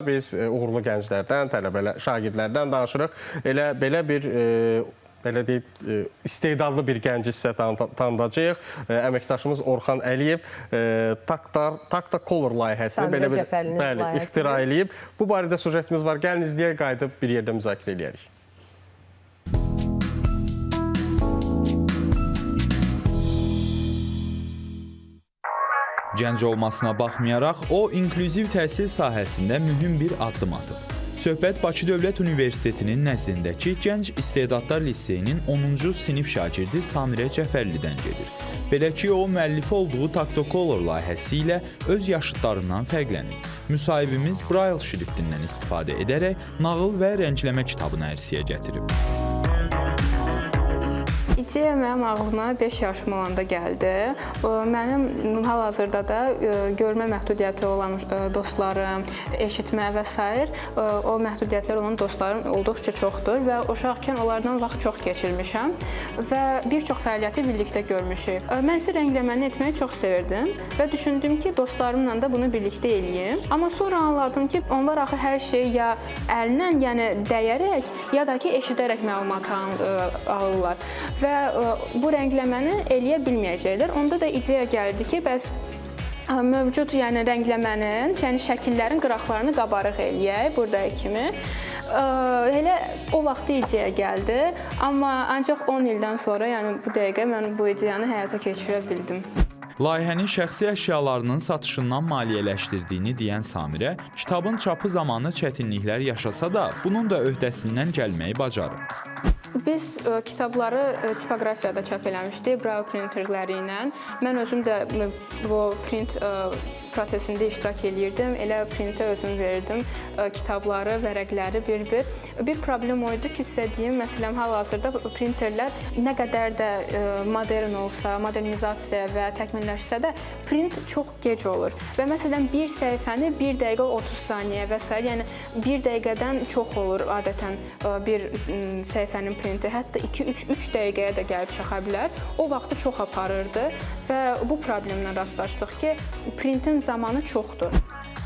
Biz uğurlu gənclərdən, tələbələr, şagirdlərdən danışırıq. Elə belə bir belə deyək, istedadlı bir gənci sizə tanıdacağıq. Əməkdaşımız Orxan Əliyev Takta Color layihəsini Samirə belə bir Cəfərlinin bəli, layihəsini. ixtira eləyib. Bu barədə sujetimiz var. Gəlin izləyək, qayıdıb bir yerdə müzakirə eləyərik. Gənc olmasına baxmayaraq, o inklüziv təhsil sahəsində mühüm bir addım atıb. Söhbət Bakı Dövlət Universitetinin nəzdindəki Gənc İstedadlar Liseyinin 10-cu sinif şagirdi Samirə Cəfərlidən gedir. Belə ki, o müəllifi olduğu Taktocolor layihəsi ilə öz yaşıdlarından fərqlənib. Müsahibimiz Braille şriftindən istifadə edərək nağıl və rəngləmə kitabını ərsəyə gətirib. İdeya mənim ağlıma 5 yaşım olanda gəldi. Mənim hal-hazırda da görmə məhdudiyyəti olan dostlarım, eşitmə və sair o məhdudiyyətlər olan dostlarım olduqca çoxdur və uşaqkən onlardan vaxt çox keçirmişəm və bir çox fəaliyyəti birlikdə görmüşük. Mən isə rəngləməni etməyi çox sevirdim və düşündüm ki, dostlarımla da bunu birlikdə eləyim. Amma sonra anladım ki, onlar axı hər şeyi ya əllə, yəni dəyərək, ya da ki, eşidərək məlumat alırlar və bu rəngləməni eləyə bilməyəcəklər. Onda da ideya gəldi ki, bəs mövcud, yəni rəngləmənin, yəni şəkillərin qıraqlarını qabarıq eləyək buradakı kimi. Elə o vaxt ideya gəldi, amma ancaq 10 ildən sonra, yəni bu dəqiqə mən bu ideyanı həyata keçirə bildim. Layihəni şəxsi əşyalarının satışından maliyyələşdirdiyini deyən Samirə, kitabın çapı zamanı çətinliklər yaşasa da, bunun da öhdəsindən gəlməyi bacarıb. Biz kitabları tipografiyada çap eləmişdik, Braille printerləri ilə. Mən özüm də bu print prosesində iştirak eləyirdim. Elə printə özüm verirdim kitabları, vərəqləri bir-bir. Bir problem o idi ki, sizə deyim, məsələn, hal-hazırda printerlər nə qədər də modern olsa, modernizasiya və təkmilləşsə də print çox gec olur. Və məsələn, bir səhifəni 1 dəqiqə 30 saniyə və sair, yəni 1 dəqiqədən çox olur adətən bir səhifənin printi. Hətta 2, 3, 3 dəqiqəyə də gəlib çaxa bilər. O vaxtı çox aparırdı və bu problemlə rastlaşdıq ki, printin zamanı çoxdur.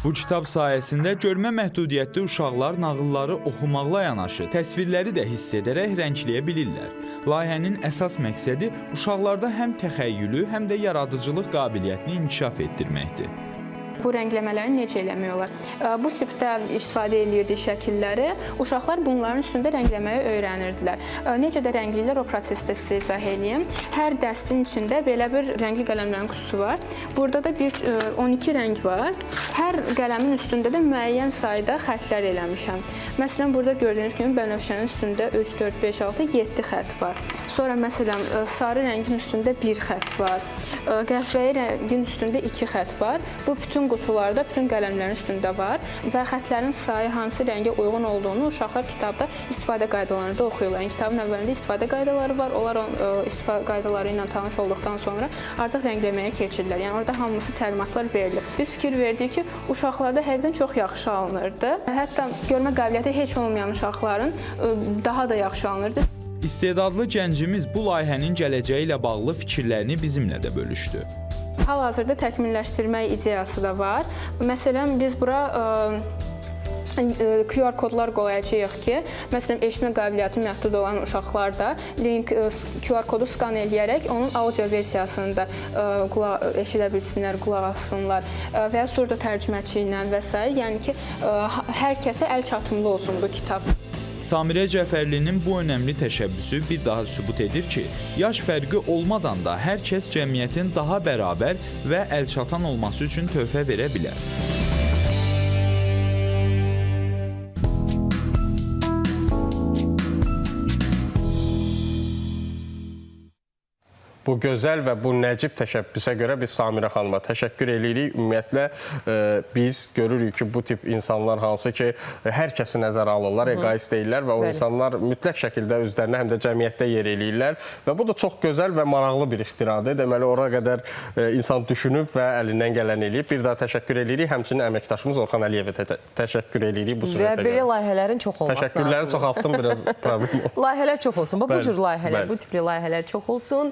Bu kitab sayəsində görmə məhdudiyyətli uşaqlar nağılları oxumaqla yanaşı, təsvirləri də hiss edərək rəngləyə bilirlər. Layihənin əsas məqsədi uşaqlarda həm təxəyyülü, həm də yaradıcılıq qabiliyyətini inkişaf etdirməkdir. Bu rəngləmələri necə eləmək olar? Bu tipdə istifadə eləyirdik şəkilləri. Uşaqlar bunların üstündə rəngləməyi öyrənirdilər. Necə də rəngləyirlər, o prosesdə sizə izah eləyim. Hər dəstin içində belə bir rəngli qələmlərin qutusu var. Burada da bir 12 rəng var. Hər qələmin üstündə də müəyyən sayda xətlər eləmişəm. Məsələn, burada gördüyünüz kimi bənövşənin üstündə 3, 4, 5, 6, 7 xətt var. Sonra məsələn, sarı rəngin üstündə 1 xətt var. Qəhvəyi rəngin üstündə 2 xətt var. Bu bütün qutularda, bütün qələmlərin üstündə var və xətlərin sayı hansı rəngə uyğun olduğunu uşaqlar kitabda istifadə qaydalarında oxuyurlar. Yəni kitabın əvvəlində istifadə qaydaları var. Onlar istifadə qaydaları ilə tanış olduqdan sonra artıq rəngləməyə keçirlər. Yəni orada hamısı təlimatlar verilir. Biz fikir verdik ki, uşaqlarda həqiqətən çox yaxşı alınırdı. Hətta görmə qabiliyyəti heç olmayan uşaqların daha da yaxşı alınırdı. İstedadlı gəncimiz bu layihənin gələcəyi ilə bağlı fikirlərini bizimlə də bölüşdü. Hal-hazırda təkmilləşdirmək ideyası da var. Məsələn, biz bura QR kodlar qoyacağıq ki, məsələn, eşitmə qabiliyyəti məhdud olan uşaqlar da link QR kodu skan eləyərək onun audio versiyasını da eşidə bilsinlər, qulaq assınlar və ya surdo tərcüməçi ilə və sair. Yəni ki, hər kəsə əl çatımlı olsun bu kitab. Samirə Cəfərlinin bu önəmli təşəbbüsü bir daha sübut edir ki, yaş fərqi olmadan da hər kəs cəmiyyətin daha bərabər və əlçatan olması üçün töhfə verə bilər. Bu gözəl və bu nəcib təşəbbüsə görə biz Samirə xanıma təşəkkür eləyirik. Ümumiyyətlə biz görürük ki, bu tip insanlar hansı ki, hər kəsi nəzərə alırlar, eqoist deyirlər və o insanlar mütləq şəkildə özlərinə həm də cəmiyyətdə yer eləyirlər və bu da çox gözəl və maraqlı bir ixtiradır. Deməli, ora qədər insan düşünüb və əlindən gələni eləyib. Bir daha təşəkkür eləyirik. Həmçinin əməkdaşımız Orxan Əliyevə təşəkkür eləyirik bu Və süjetə belə görə. layihələrin çox olması Təşəkkürləri lazımdır. çoxaltdım, biraz problem oldu. Layihələr çox olsun. Bax, bu cür layihələr, bəli. bu tipli layihələr çox olsun.